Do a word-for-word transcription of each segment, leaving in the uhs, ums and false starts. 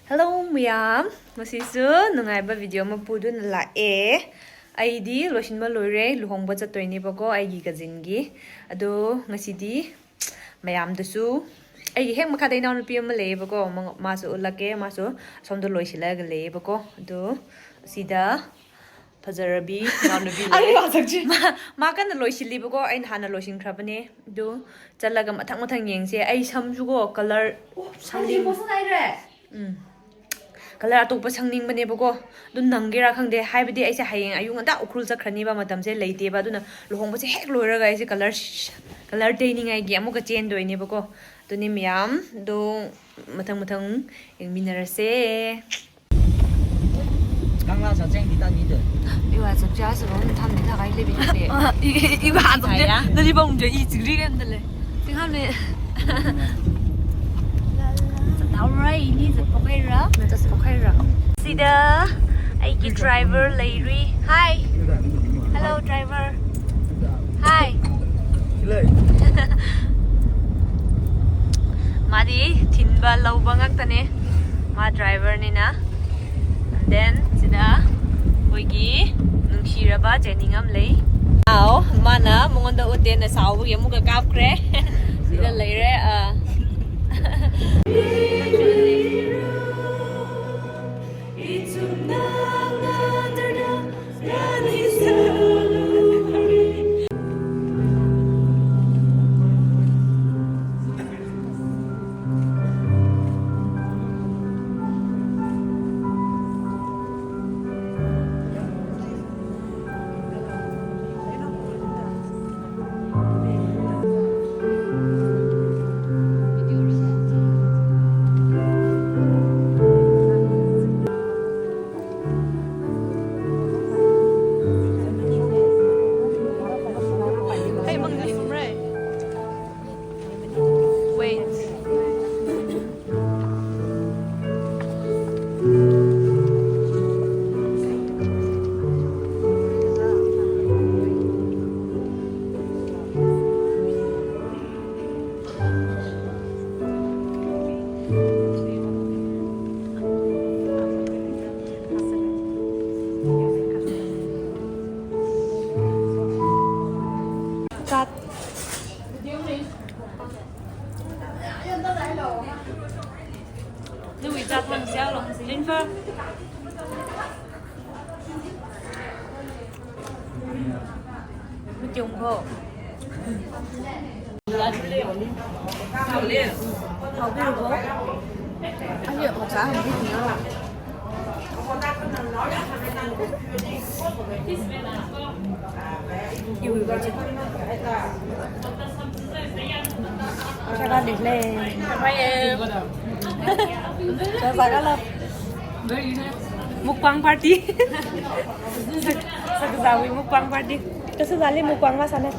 Hello mayam, ngasisu nungaiba video mapudu nala e. Aidi loisinba loire, luhongba zattoinebako, aigi cousin gi. Ado ngasidi mayamdasu, aigi hek makhada inao nupi ama leibako, ma-, masu ulake, masu somda loisilaga leibako. Ado sida Phazarabi, naonabi lei. Ari, wazakji. Ma, ma kanna loisilibako, aina hana loisin khrabane. Do, zatlaga mathang mathang yengse, ai samsuko color sangning. Mm. Color atokpa sangningbanebako. Do nangkira khangde, haibadi aise hayeng ayung anda Ukhrul zakhraneba matamse leiteba, duna luhongbase hek loiraga aise color sh-, color teiningai gi amuka chendoinebako. Duni mayam, do mathang mathang yengminarase. Kangla sa cheng di ta ni de. Iwa chapcha sa bang tham ni thakai lebi de. Ah, i, i, iwa chapcha. Aya. Nali bang je i chigri kan de le. Sing ham le. Sa tau rai ni sa pokai ra. Sa pokai ra. Sida, aiki driver leiri. Hi. Hello, driver. Hi. Madi thinba laoba ngaktane. Ma driver nina. And then, sida, hoigi, nungsiraba, Jenny ngam lei. Ao, mana, manganda utena saoba yamuka kapkre. Sida leire, ah. Wait. Cut. Lui zat mang siao long, Linfer. Mutiung ko. Hao ko. Ayo, maksa ham ni. Mukbang party. Sak-, sakzawui mukbang party. Kasā zali mukbang masāna.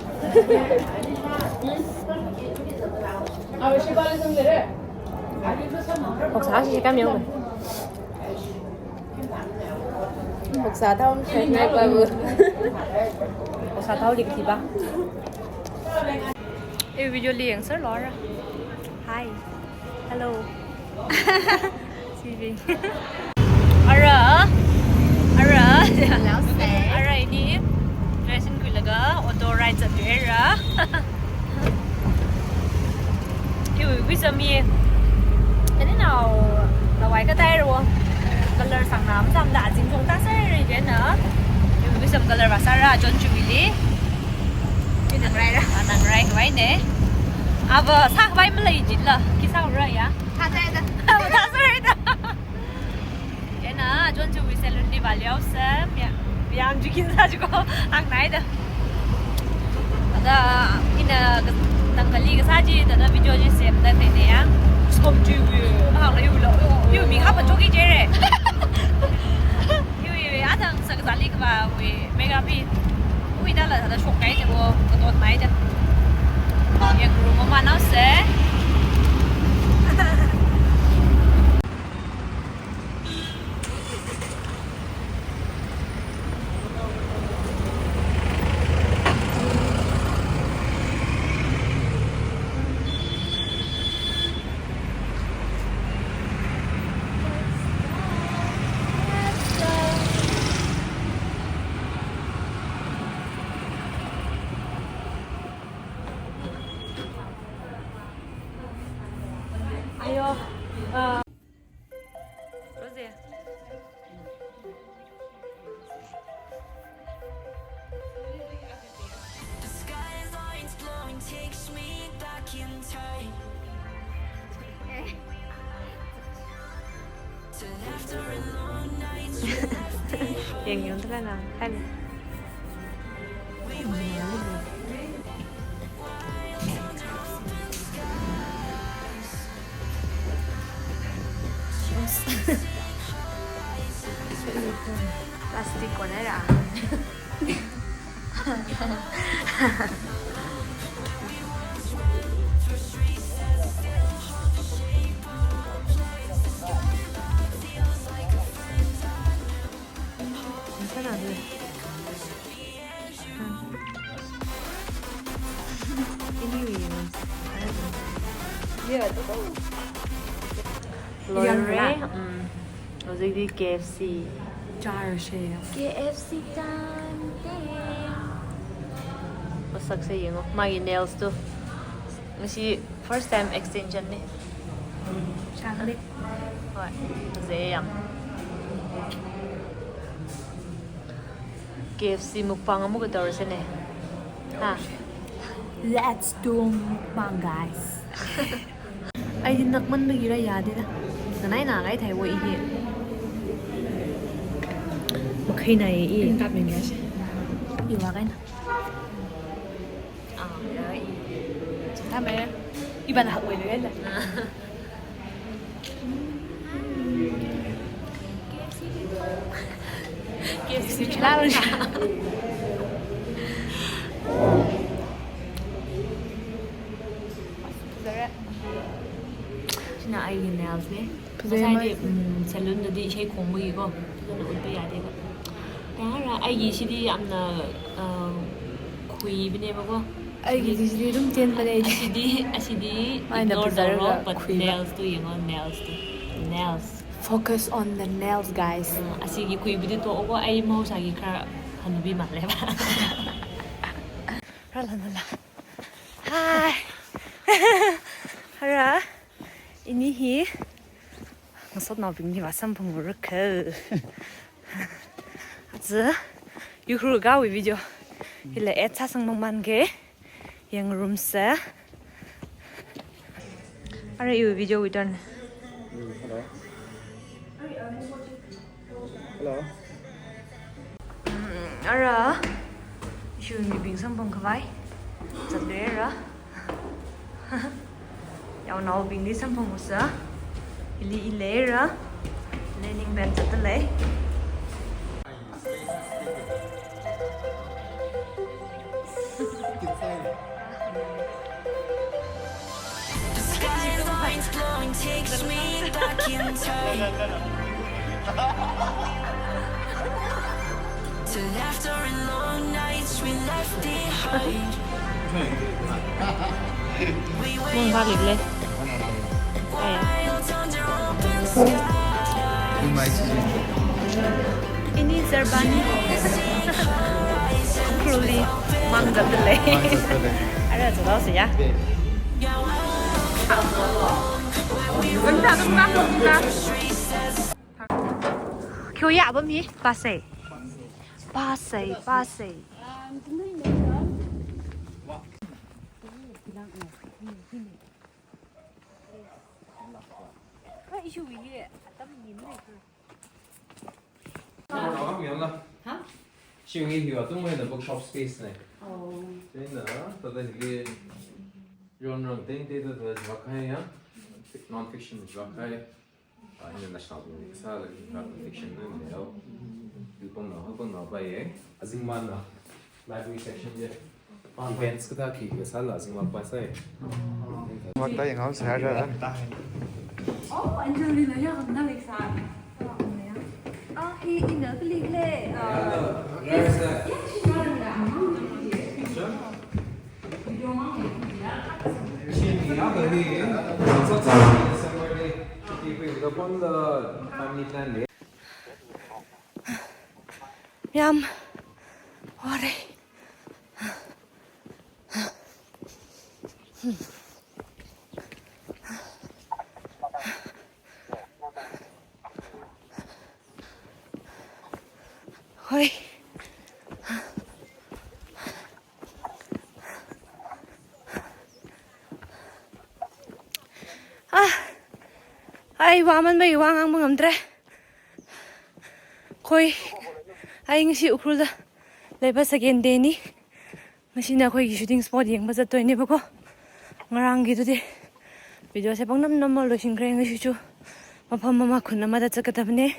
Oksa shi kam yong. Oksa thao shek nai pa bu. Oksa thao lik tiba. E video li yang sir lora. Hi. Hello. Sibing. Ara. Ara. Hello, sir. Ara ini. Dressing kuilaga auto ride zattu era. Iwui, iwui sami. Kani nao, lawai katai ro. Color sangna, masam da azing chong ta sir, jena. Iwui, iwui sam color ba sara, John Jubilee. Ina nangrai ra. Ah, nangrai khavai ne. Ava sākhavai malei jitla. Khi sāra ya? Thāsai da. Thāsai da. Ena, John Jubilee salon li vāliau sam, ya. Yang jukin sa juko, ang nai da. Ada, ina, tangkali kasā ji, tada video ji sem da ne ne ya. Skom ju, mahang la yu lo. Yu mi hapa choki jere. Yu, yu, yu, atang sa kazali kava, wi, mega pi. Wi da la, da shok kai de wo, katot mai de. Yang rumah mana se? Yang yang tu kan, ah, kan. Plastic ko na ra. Loire. Mm. Hꯧjikti K F C. Char she. K F C time. Masak se yengo. Magi nails tu. Ngasi first time extension ne. Chocolate. Hoi. Zeyam. K F C mukbang amuka tawrse ne. Ha. Let's do mukbang, guys. Ai, din nak man bagi ra ya de da. Nanai na gai thai wo i hi. Makhai na i. Tap min ya shi. I wa gai na. Ah, ya i. Tap me. Iban hak wei le la. K F C chila. China aigi nails ne. Phazai. Ngasai mai. Di, mm, salon dadi ishai khong mui ko. Phazana utpa yade ko. Tara aigi shidi yamna, uh, khuibane ba ko. Aigi shidi dum ten bane. Ashidi, ashidi mai na ignore phazai taro, ra but khui ba. Nails tu yengo, nails tu. Nails. Focus on the nails, guys. Uh, ashigi khuibadi to ko ai mahosagi khara hanubi male ba. Ra la la la. Hi. Hara. Ini hi. Ngasotnaobingli vāsamphangura kho. Aja, Ukhrul kawui video hila add sāsang nungman ke, yangrumsa. Ara iwui video wui turn. Mm, hello. Hello. Mm, ara, ishiwui mibing samphang khavai zatlei ra. Yaonaobingli samphangusa. Hili i lei ra. Learning bench zatlei. The skyline's glowing takes me back in time. To laughter and long nights we left behind. We were young, wild under open sky. Ini Zerbani. Ukhrulli mang zatlei. Ara, zalo siya. Kyo ya abam hi, pasei. Pasei, pasei. Ha? Ishiwui hi hiva tung hina bookshop space ne. Oh. Chieina, tada hili genre tengteng tada vākahai ya. Non-fiction vākahai. Ah, international bing sāla, non-fiction ne, ne, oh. Yu pang na, ha pang na, bai, eh. Azingmana. Library section je. Events kathā khi kasāla zingmang pa sai. Makta yang hau sahara. Oh, Angelina ya, nalik sa. Ah, hi ina klik le. Ah, yes, yes, sure. Yam. Ore. Hoi. Ah. Ai, ꯋꯥꯃꯟꯕꯒꯤ ꯋꯥ ꯉꯥꯡꯕ ꯉꯝꯗ꯭ꯔꯦ꯫ ꯑꯩꯈꯣꯏ, ꯑꯩ ꯉꯁꯤ ꯎꯈ꯭ꯔꯨꯜꯗ ꯂꯩꯕ second dayꯅꯤ꯫ ꯉꯁꯤꯅ ꯑꯩꯈꯣꯏꯒꯤ shooting spot ꯌꯦꯡꯕ ꯆꯠꯇꯣꯏꯅꯦꯕꯀꯣ꯫ ꯉꯔꯥꯡꯒꯤꯗꯨꯗꯤ videoꯁꯦ ꯄꯪꯅꯝ ꯅꯝꯃ ꯂꯣꯏꯁꯤꯟꯈ꯭ꯔꯦ꯫ ꯉꯁꯤꯁꯨ ꯃꯐꯝ ꯑꯃ, ꯈꯨꯟ ꯑꯃꯗ ꯆꯠꯀꯗꯕꯅꯦ꯫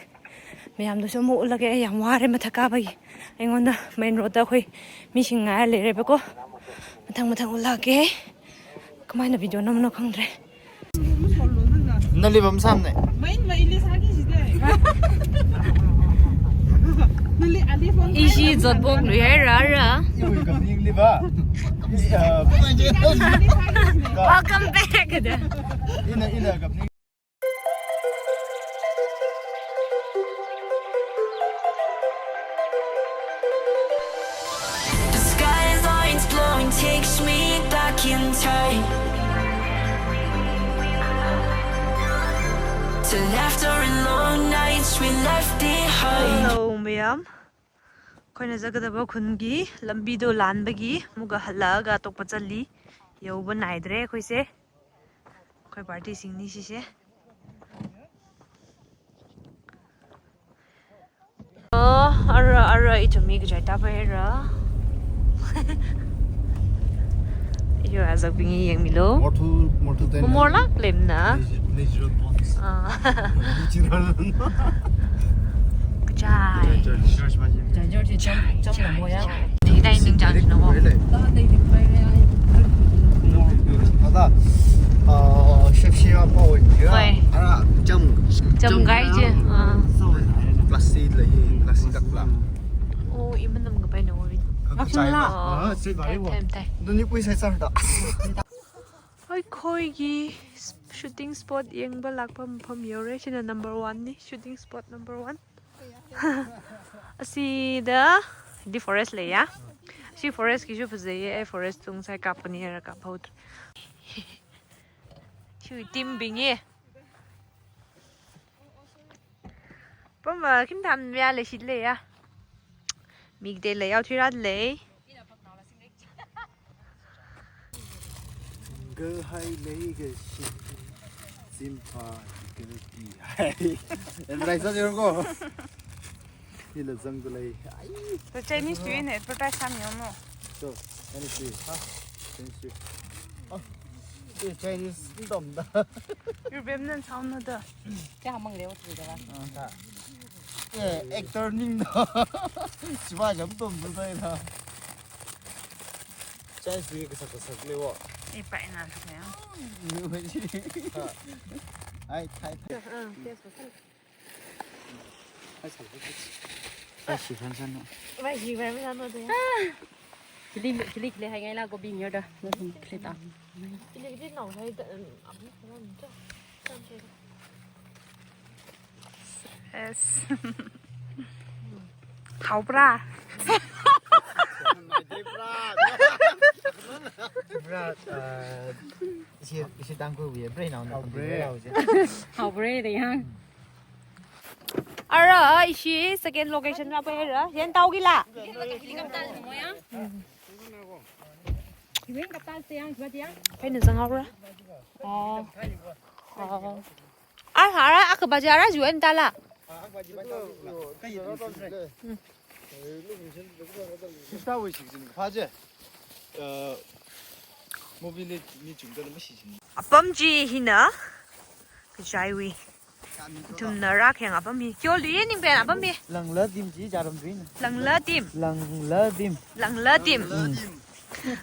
ꯃꯌꯥꯝꯗꯁꯨ ꯑꯃꯨꯛ ꯎꯠꯂꯒꯦ꯫ ꯑꯩ ꯌꯥꯝ ꯋꯥꯔꯦ ꯃꯊꯛ ꯀꯥꯕꯒꯤ꯫ ꯑꯩꯉꯣꯟꯗ main roadꯇ ꯑꯩꯈꯣꯏ ꯃꯤꯁꯤꯡ ꯉꯥꯏꯔ ꯂꯩꯔꯦꯕꯀꯣ꯫ ꯃꯊꯪ ꯃꯊꯪ ꯎꯠꯂꯛꯀꯦ꯫ ꯀꯃꯥꯏꯅ video ꯅꯝꯕꯅꯣ ꯈꯪꯗ꯭ꯔꯦ꯫ ꯅꯂꯤ ꯕꯝ ꯁꯥꯝꯅꯦ꯫ ꯃꯩ ꯃꯩ ꯂꯤ ꯁꯥꯒꯤ ꯁꯤꯗꯦ꯫ ꯅꯂꯤ ꯑꯂꯤ ꯐꯣꯟ ꯏꯁꯤ ꯖꯣꯠꯕꯣꯛ ꯂꯨꯏ ꯍꯥꯏꯔ ꯔ꯫ ꯏꯋꯤ ꯀꯞꯅꯤꯡ ꯂꯤꯕ꯫ ꯏ, ꯑ, Welcome back. ꯏꯅ, ꯏꯅ ꯀꯞꯅꯤꯡ꯫ The skyline's glowing, takes me back in time to laughter and long nights we left behind. Hello ꯃꯌꯥꯝ, ꯑꯩꯈꯣꯏꯅ ꯆꯠꯀꯗꯕ ꯈꯨꯟꯒꯤ ꯂꯝꯕꯤꯗꯣ ꯂꯥꯟꯕꯒꯤ ꯑꯃꯨꯛꯀ ꯍꯜꯂꯛꯑꯒ ꯑꯇꯣꯞꯄ ꯆꯠꯂꯤ꯫ ꯌꯧꯕ ꯅꯥꯏꯗ꯭ꯔꯦ ꯑꯩꯈꯣꯏꯁꯦ꯫ ꯑꯩꯈꯣꯏ partyꯁꯤꯡꯅꯤ ꯁꯤꯁꯦ꯫ ꯑꯣ, ꯑꯔ, ꯑꯔ, ꯏꯆꯝꯃꯤ ꯀꯖꯥꯏ ꯇꯥꯕ ꯍꯦꯔ꯫ ꯌꯣ, ꯑꯖꯛꯄꯤꯉꯤ ꯌꯦꯡꯃꯤꯂꯣ꯫ Mortal, mortal ten. ꯃꯣꯔ ꯂꯥꯛ ꯂꯦꯝꯅ꯫ Natural bones. ꯑꯥ꯫ Natural. ꯀꯖꯥꯏ꯫ ꯀꯖꯥꯏ, ꯀꯖꯥꯏ, ꯀꯖꯥꯏ꯫ ꯀꯖꯥꯏ, ꯀꯖꯥꯏ, ꯀꯖꯥꯏ꯫ ꯍꯤꯗꯥꯏ ꯃꯤꯡ ꯆꯥꯡꯁꯤꯅꯀꯣ꯫ ꯑꯗ, ꯑ, ꯁꯦꯞꯁꯤ ꯑꯃ ꯑꯣꯏꯒꯦꯔꯥ? ꯍꯣꯏ꯫ ꯑꯔꯥ, ꯆꯝ-, ꯆꯝ ꯆꯝ ꯒꯥꯏ ꯆꯦ, ꯑꯥ꯫ Plastic ꯂꯩ, plastic ꯀꯛꯄ꯭ꯔꯥ? ꯑꯣ, ꯏꯃꯟ ꯅꯝꯒ ꯄꯥꯏꯅ ꯑꯣꯏ꯫ ꯀꯛꯄ ꯆꯥꯏꯕ? ꯑꯥ, ꯁꯤ ꯒꯥꯔꯤ ꯇꯥꯏ, ꯋꯥ꯫ ꯇꯥꯏ, ꯇꯥꯏ꯫ ꯑꯗꯨ ꯅꯤ ꯄꯨꯏ ꯁꯥꯏ ꯆꯥꯔꯗ꯫ ꯑꯩꯈꯣꯏꯒꯤ shooting spot ꯌꯦꯡꯕ ꯂꯥꯛꯄ ꯃꯐꯝ ꯌꯧꯔꯦ꯫ ꯁꯤꯅ number oneꯅꯤ, shooting spot number one꯫ ꯑꯁꯤꯗ ꯗꯤ forest ꯂꯩꯌꯦ꯫ ꯁꯤ forestꯀꯤꯁꯨ ꯐꯖꯩꯌꯦ꯫ ꯑꯩ forest ꯇꯨꯡ ꯁꯥꯏ ꯀꯥꯞꯄꯅꯤ ꯍꯥꯏꯔ ꯀꯥꯞꯍꯧꯗ꯭ꯔꯦ꯫ ꯁꯤ team ꯕꯤꯡꯉꯦ꯫ ꯄꯝꯕ ꯈꯤꯝ ꯊꯥꯝ ꯌꯥ ꯂꯩ ꯁꯤꯠ ꯂꯩꯌꯦ꯫ ꯃꯤꯒꯗꯦ ꯂꯩ ꯌꯥꯎ ꯊꯤꯔꯥ ꯂꯩ꯫ ꯒ ꯍꯥꯏ ꯂꯩꯒ ꯁꯤ ꯆꯤꯝꯐꯥ ꯒ ꯇꯤ ꯍꯥꯏ꯫ Advertise ꯇꯧꯔꯣꯀꯣ꯫ ꯏꯂ ꯆꯪꯗ ꯂꯩ꯫ ꯑꯩ꯫ The Chinese ꯇꯨ ꯏꯅ advertise ꯁꯥꯝ ꯌꯥꯎꯅꯣ꯫ So, Chinese tea, ha? Chinese tea. Ah, ꯁꯤ Chinese ꯇꯝꯗ꯫ Your bem nan sound no da. ꯀꯌꯥ ꯃꯪꯂꯦ ꯑꯣ ꯊꯤꯗꯕ꯫ ꯑꯦ, actor ꯅꯤꯡꯗꯣ꯫ ꯁꯤꯕꯥ ꯌꯥꯝ ꯇꯝꯗ ꯇꯥꯏꯅ꯫ Chinese tea ꯀꯁꯛ ꯀꯁꯛ ꯂꯩꯋꯣ꯫ ꯑꯩ ꯄꯥꯏꯅ ꯊꯝꯃꯦ꯫ ꯍꯥ꯫ ꯑꯩ ꯊꯥꯏ ꯊꯥꯏ꯫ ꯑꯥ, ꯑꯥ, yes, yes. ꯑꯩ ꯁꯛꯄ ꯈꯨꯠ꯫ ꯑꯩ ꯁꯤ ꯐ꯭ꯔꯦꯟ ꯁꯟꯅꯣ꯫ ꯚꯥꯏ, ꯁꯤ ꯐ꯭ꯔꯦꯟ ꯁꯟꯅꯣ ꯇꯦ꯫ ꯈꯤꯂꯤ, ꯈꯤꯂꯤ, ꯈꯤꯂꯤ ꯍꯥꯏꯉꯥꯏ ꯂꯥꯛꯀꯣ ꯕꯤꯡ ꯌꯔꯗ꯫ ꯈꯤꯂꯤ ꯇꯥ꯫ ꯈꯤꯂꯤ, ꯈꯤꯂꯤ ꯅꯥꯎ ꯍꯥꯏꯗ, ꯎꯝ, ꯑꯃꯨꯛ ꯍꯣꯔꯦꯟ ꯆꯥ-, ꯆꯥꯁꯦ꯫ ꯑꯦꯁ꯫ ꯍꯥꯎꯕ꯭ꯔꯥ? ꯕ꯭ꯔꯥ, ꯑ, ꯏꯁꯤ, ꯏꯁꯤ ꯇꯥꯡꯈꯨꯜꯒꯤ ꯕ꯭ꯔꯦꯟ ꯅꯥꯎꯅ ꯍꯥꯎꯕ꯭ꯔꯦ꯫ ꯇꯝꯕꯤꯕ ꯌꯥꯎꯁꯦ꯫ ꯍꯥꯎꯕ꯭ꯔꯦ, ꯗꯌꯥꯡ꯫ ꯑꯔ, ꯏꯁꯤ second location ꯂꯥꯛꯄ ꯍꯥꯏꯔ꯫ ꯌꯦꯟ ꯇꯥꯎꯒꯤꯂꯥ? ꯐꯩꯅ ꯆꯪꯍꯧꯔ꯫ ꯑꯣ꯫ ꯑꯣ꯫ ꯑ, ꯍꯥꯔ, ꯑ, ꯀꯕꯥꯖꯤ ꯑꯔ, ꯖꯨ ꯑꯦꯟ ꯇꯥꯂꯥ꯫ ꯐꯥꯖꯦ꯫ ꯑ, movie ꯂꯤ ꯃꯤ ꯆꯨꯝꯗꯅ ꯃꯁꯤꯁꯤꯅꯤ꯫ ꯑꯄꯝ ꯆꯤ ꯍꯤꯅ ꯀꯆꯥꯏꯋꯤ꯫ ꯏꯊꯨꯝꯅ ꯔꯥꯛ ꯍꯦꯡ ꯑꯄꯝ ꯍꯤ꯫ ꯀ꯭ꯌꯣ ꯂꯨꯏꯌꯦ ꯅꯤꯡꯄꯦꯟ ꯑꯄꯝ ꯍꯤ꯫ ꯂꯪꯂ ꯗꯤꯝ ꯆꯤ ꯖꯥꯔꯝꯗ꯭ꯔꯤꯅ꯫ ꯂꯪꯂ ꯗꯤꯝ꯫ ꯂꯪꯂ ꯗꯤꯝ꯫ ꯂꯪꯂ ꯗꯤꯝ꯫ ꯎꯝ꯫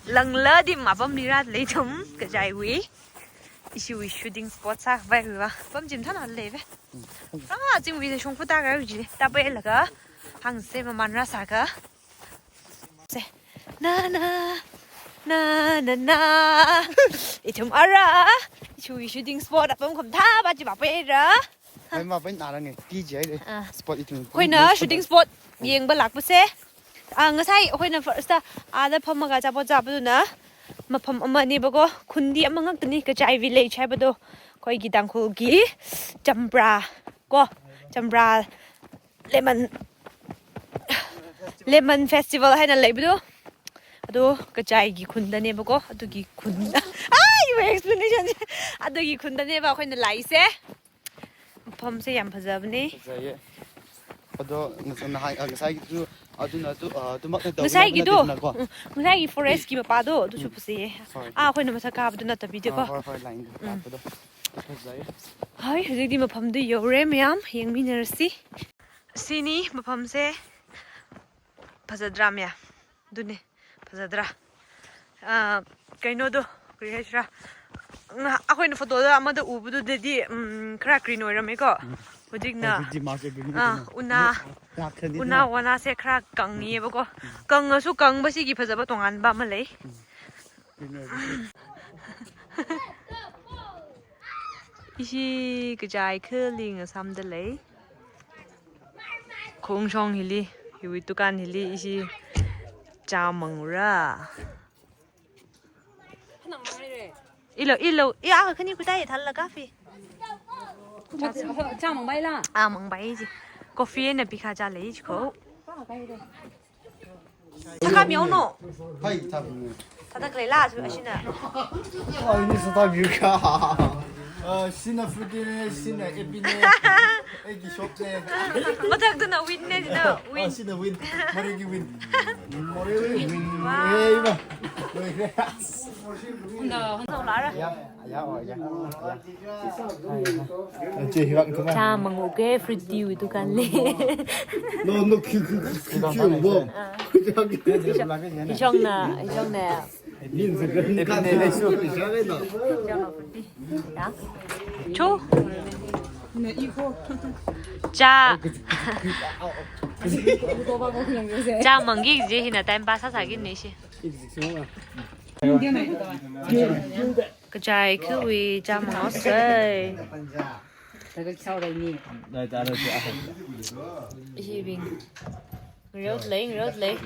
ꯂꯪꯂ ꯗꯤꯝ ꯑꯄꯝ ꯂꯤꯔꯥ ꯂꯩꯊꯨꯝ ꯀꯆꯥꯏꯋꯤ꯫ ꯏꯁꯤꯋꯤ shooting spot ꯁꯥ ꯚꯥꯏ ꯋꯤꯋꯥ꯫ ꯑꯄꯝ ꯆꯤꯝ ꯊꯥꯅ ꯂꯩꯕꯦ꯫ ꯎꯝ꯫ ꯑꯥ, ꯆꯤꯡ ꯋꯤꯗ ꯁꯣꯡ ꯐꯨꯇꯥ ꯒꯥꯏ ꯋꯤꯖꯤ꯫ ꯇꯥꯄ ꯑꯦꯂꯒ ꯍꯪꯁꯦ ꯃꯃꯥꯟ ꯔꯥ ꯁꯥꯒ꯫ ꯁꯦ, ꯅꯥ, ꯅꯥ, ꯅꯥ, ꯅꯥ, ꯅꯥ꯫ ꯏꯊꯨꯝ ꯑꯔꯥ, ꯏꯁꯨ, ꯏꯁꯨ shooting spot ꯑꯄꯝ ꯈꯨꯝ ꯊꯥꯕ ꯆꯤꯕꯥ ꯄꯦꯔꯥ꯫ ꯍꯣꯏ, ꯃꯥ ꯄꯦꯟ ꯅꯥꯔꯪꯉꯦ, ꯇꯤ ꯖꯤ ꯍꯥꯏꯗꯤ꯫ ꯑꯥ꯫ Spot ꯏꯊꯨꯝ ꯑꯩꯈꯣꯏꯅ ꯈꯨꯝ shooting spot ꯌꯦꯡꯕ ꯂꯥꯛꯄꯁꯦ, ꯑꯥ, ꯉꯁꯥꯏ ꯑꯩꯈꯣꯏꯅ first ꯑꯥꯗ ꯐꯝꯃꯒ ꯑꯆꯥꯄꯣꯠ ꯆꯥꯕꯗꯨꯅ ꯃꯐꯝ ꯑꯃꯅꯦꯕꯀꯣ, ꯈꯨꯟꯗꯤ ꯑꯃꯉꯛꯇꯅꯤ, ꯀꯆꯥꯏ village ꯍꯥꯏꯕꯗꯣ, ꯑꯩꯈꯣꯏꯒꯤ ꯇꯥꯡꯈꯨꯜꯒꯤ ꯆꯝꯄ꯭ꯔꯥ ꯀꯣ, ꯆꯝꯄ꯭ꯔꯥ lemon, lemon festival ꯍꯥꯏꯅ ꯂꯩꯕꯗꯣ, ꯑꯗꯣ ꯀꯆꯥꯏꯒꯤ ꯈꯨꯟꯗꯅꯦꯕꯀꯣ, ꯑꯗꯨꯒꯤ ꯈꯨꯟꯗ, ꯑꯥ, ꯏꯕ explanation ꯁꯦ, ꯑꯗꯨꯒꯤ ꯈꯨꯟꯗꯅꯦꯕ ꯑꯩꯈꯣꯏꯅ ꯂꯥꯛꯏꯁꯦ꯫ ꯃꯐꯝꯁꯦ ꯌꯥꯝ ꯐꯖꯕꯅꯦ꯫ ꯐꯖꯩꯌꯦ꯫ ꯑꯗꯣ ꯉꯁꯥꯏ, ꯅꯍꯥꯟ, ꯑ, ꯉꯁꯥꯏꯒꯤꯗꯨ, ꯑꯗꯨꯅ ꯑꯗꯨ, ꯑ, ꯑꯗꯨꯃꯛ ꯅꯠꯇꯕ, ꯉꯁꯥꯏꯒꯤꯗꯣ, ꯅꯠꯇꯦꯗꯅꯀꯣ꯫ ꯎꯝ, ꯉꯁꯥꯏꯒꯤ forest ꯀꯤ ꯃꯄꯥꯗꯣ, ꯑꯗꯨꯁꯨ ꯎꯝ꯫ ꯐꯖꯩꯌꯦ꯫ Sorry꯫ ꯑꯥ, ꯑꯩꯈꯣꯏꯅ ꯃꯊꯛ ꯀꯥꯕꯗꯨ ꯅꯠꯇꯕꯤꯗꯀꯣ꯫ ꯑꯥ, ꯍꯣꯏ, ꯍꯣꯏ, line ꯗ ꯎꯝ꯫ ꯂꯥꯛꯄꯗꯣ꯫ ꯐꯖꯩꯌꯦ꯫ ꯍꯣꯏ, ꯍꯧꯖꯤꯛꯇꯤ ꯃꯐꯝꯗꯨ ꯌꯧꯔꯦ ꯃꯌꯥꯝ, ꯌꯦꯡꯃꯤꯟꯅꯔꯁꯤ꯫ ꯁꯤꯅꯤ ꯃꯐꯝꯁꯦ꯫ ꯐꯖꯗ꯭ꯔꯥ ꯃꯌꯥꯝ? ꯑꯗꯨꯅꯦ, ꯐꯖꯗ꯭ꯔꯥ? ꯑꯥ, ꯀꯩꯅꯣꯗꯣ, ꯀꯔꯤ ꯍꯥꯏꯁꯤꯔꯥ? ꯉꯍꯥ-, ꯑꯩꯈꯣꯏꯅ photo ꯗ ꯑꯃꯗ ꯎꯕꯗꯨꯗꯗꯤ, ꯎꯝ, ꯈꯔ green ꯑꯣꯏꯔꯝꯃꯦꯀꯣ꯫ ꯎꯝ꯫ ꯍꯧꯖꯤꯛꯅ, ꯍꯧꯖꯤꯛꯇꯤ ꯃꯥꯁꯦ green ꯑꯥ, ꯅꯠꯇꯦꯅ꯫ ꯎꯅꯥ, ꯑꯃꯨꯛ ꯂꯥꯛꯈ꯭ꯔꯅꯤ ꯎꯅꯥ ꯑꯗꯨꯅ꯫ ꯋꯥꯅꯥꯁꯦ ꯈꯔ ꯀꯪꯉꯤꯑꯕꯀꯣ꯫ ꯎꯝ꯫ ꯀꯪꯉꯁꯨ ꯀꯪꯕꯁꯤꯒꯤ ꯐꯖꯕ ꯇꯣꯉꯥꯟꯕ ꯑꯃ ꯂꯩ꯫ ꯎꯝ꯫ Green ꯑꯣꯏꯕꯁꯦ꯫ ꯏꯁꯤ ꯀꯆꯥꯏ ꯈꯔ ꯂꯤꯡ ꯑꯁꯥꯝꯗ ꯂꯩ꯫ ꯈꯣꯡꯁꯣꯡ ꯍꯤꯂꯤ, ꯍꯤꯋꯤ ꯗꯨꯀꯥꯟ ꯍꯤꯂꯤ, ꯏꯁꯤ ꯆꯥ ꯃꯪꯔꯥ꯫ ꯏꯂꯣ, ꯏꯂꯣ, ꯏ ꯑꯥ ꯈꯅꯤ ꯀꯨꯇꯥꯏ ꯊꯜꯂ ꯀꯥꯐꯤ꯫ ꯆꯥ ꯃꯪꯕꯥꯏꯂꯥ? ꯑꯥ, ꯃꯪꯕꯥꯏ ꯏꯁꯤ꯫ Coffee ꯑꯣꯏꯅ ꯄꯤꯈꯥ ꯆꯥ ꯂꯩ ꯏꯁꯤ ꯈꯣ꯫ ꯊꯛꯈꯥꯃꯤꯌꯣꯅꯣ꯫ ꯍꯣꯏ, ꯊꯛꯈꯤꯅꯤ꯫ ꯊꯛꯈ꯭ꯔꯦ ꯂꯥꯁꯨ ꯑꯁꯤꯅ꯫ ꯑꯣ, ꯑꯅꯤꯁꯨ ꯊꯛꯄꯤꯌꯨ ꯀꯥ꯫ ꯑ, ꯁꯤꯅ Fruity ꯅꯦ, ꯁꯤꯅ Epi ꯅꯦ꯫ ꯑꯩꯒꯤ shop ꯅꯦ꯫ ꯃꯊꯛꯇꯨꯅ Win ꯅꯦ, ꯁꯤꯅ ꯑ, Win꯫ ꯁꯤꯅ Win꯫ ꯃꯔꯤꯒꯤ Win꯫ ꯃꯔꯤꯒꯤ Win꯫ ꯋꯥ꯫ ꯑꯦ, ꯏꯃꯥ꯫ ꯂꯣꯏꯈ꯭ꯔꯦ꯫ ꯍꯟꯗꯛ, ꯍꯟꯗꯛ ꯂꯥꯛꯑꯔ꯫ ꯌꯥ꯫ ꯆꯥ ꯃꯪꯉꯨꯒꯦ, Fruity ꯋꯤ ꯗꯨꯀꯥꯟ ꯂꯩ꯫ No, no, ꯈꯤ, ꯈꯤ, ꯈꯤ, ꯈꯤ, ꯈꯤ, ꯌꯦꯡꯉꯣ꯫ ꯑꯥ꯫ ꯏꯁꯣꯡꯅ, ꯏꯁꯣꯡꯅ꯫ ꯏꯁꯣꯡꯅ Fruity꯫ ꯌꯥ꯫ ꯆꯨ꯫ ꯆꯥ꯫ ꯆꯥ ꯃꯪꯒꯤ ꯖꯦ ꯍꯤꯅ time pass ꯁꯥꯒꯤꯅꯦ ꯁꯤ꯫ ꯀꯆꯥꯏ ꯈꯨꯋꯤ ꯆꯥꯃꯁꯦ꯫ ꯏꯁꯤꯕꯤꯡ꯫ ꯉꯔꯣꯠ ꯂꯩ, ꯉꯔꯣꯠ ꯂꯩ꯫